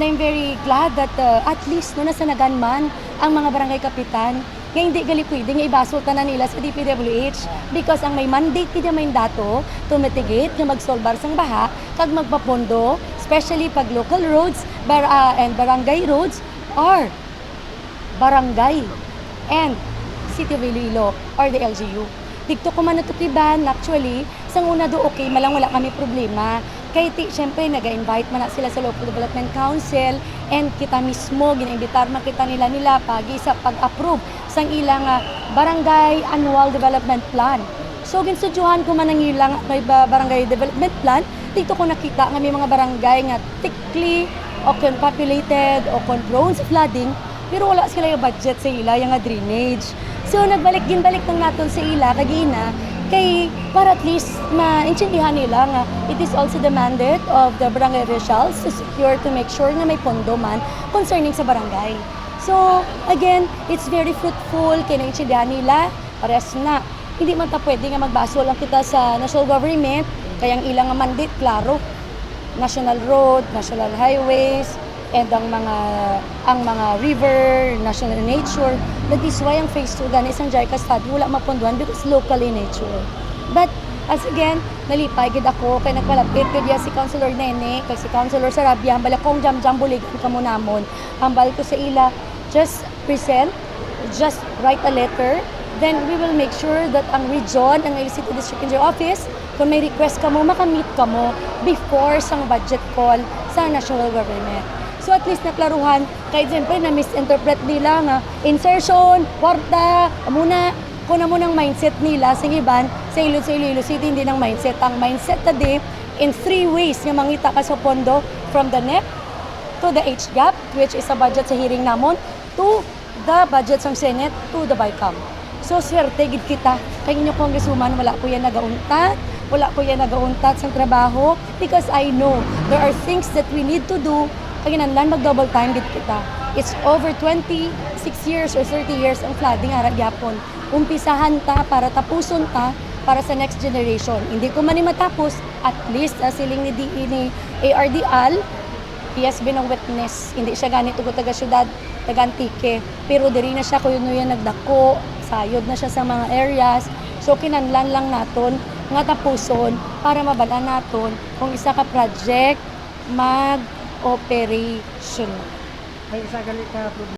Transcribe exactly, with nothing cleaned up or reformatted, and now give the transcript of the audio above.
I'm very glad that, uh, at least, no, nasanagan man ang mga barangay kapitan nga hindi gali pwede nga ibasol tanan nila sa D P W H, because ang may mandate ni Dato to mitigate nga magsolbar sang baha kag magpapondo, especially pag local roads bar-, ah, and barangay roads, are barangay and City of Iloilo or the L G U. Didto ko man natukiban, actually, sang una do okay man lang, wala kami problema. Kay ti, syempre, naga-invite man na sila sa Local Development Council, and kita mismo, ginaimbitar man kita nila, nila pagi sa pag-approve sang ilang, ah, Barangay Annual Development Plan. So, ginsudyuhan ko man ang ilang may ba-, Barangay Development Plan, didto ko nakita nga may mga barangay nga thickly o kon populated o kon prone sa flooding, pero wala sila yung budget sa ila yung nga drainage. So, nagbalik, ginbalik lang naton sa ila kagina, kay para at least maintindihan nila nga it is also the mandate of the barangay officials to secure, to make sure nga may pondo man concerning sa barangay. So, again, it's very fruitful kay naintindihan nila, pares na. Hindi man ta pwede nga magbasol lang kita sa national government, kay ang ilang mandate, klaro. National road, national highways, and ang mga, ang mga river, national nature. That is why ang phase two gani sang JICA study wala mapondohan because local in nature. But, as again, nalipay gid ako kay nagpalapit gid iya si Councilor Nene kag si Councilor Sarabia, bala kong jamjam buligan kamo namon. Hambal ko sa ila, just present, just write a letter, then we will make sure that ang region, ang Iloilo City District Engineer Office, kung may request kamo, makamit kamo before sang budget call sa national government. So at least naklaruhan, kay siyempre na-misinterpret nila nga insertion, kwarta, amo na, kung amo nang mindset nila, sing iban, sa Ilo-, sa Iloilo City, hindi nang mindset. Ang mindset today, in three ways nga mangita ka sa pondo, from the NEP to the H gap, which is a budget sa hearing namon, to the budget sang Senate, to the BICAM. So, swerte gid kita. Kay inyo, Congresswoman, wala ko yan nagauntat, wala ko yan nagauntat sang trabaho, because I know there are things that we need to do, kay kinahanglan mag-double time gid kita. It's over twenty-six years or thirty years ang flooding ara gyapon. Umpisahan ta para tapuson ta para sa next generation. Hindi ko man ni matapos, at least, ah, siling ni D E ni A R D Al, he has been a witness. Hindi siya gani tugo taga syudad, taga Antique. Pero diri na siya, kuno yan nagdako, sayod na siya sa mga areas. So, kinahanglan lang naton nga tapuson para mabal-an naton kung isa ka project mag-operation. May isa gali ka problema.